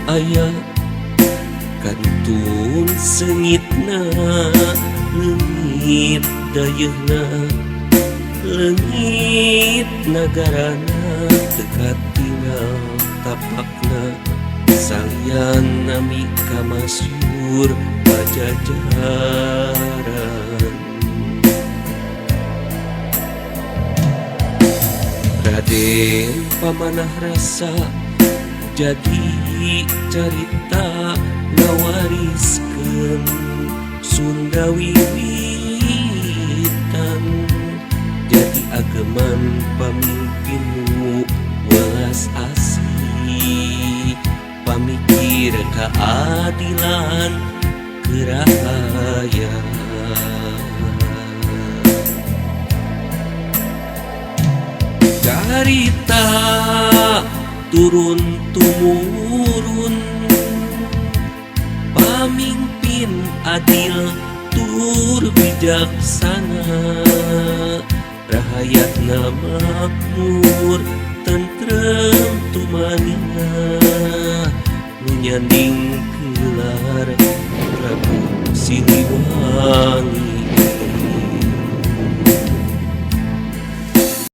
aya kantun seungitna leungit dayeuhna leungit nagarana teu katinggal tapakna salian nami kamasyhur Pajajaran. Raden Pamanah Rasa jadi carita ngawariskeun Sunda wiwitan jadi ageman pamimpin nu welas asih pamikir keadilan keur rahayat. Carita turun tumurun pamimpin adil tur bijaksana rahayatna makmur tentrem tumanina nu nyanding gelar Prabu Siliwangi.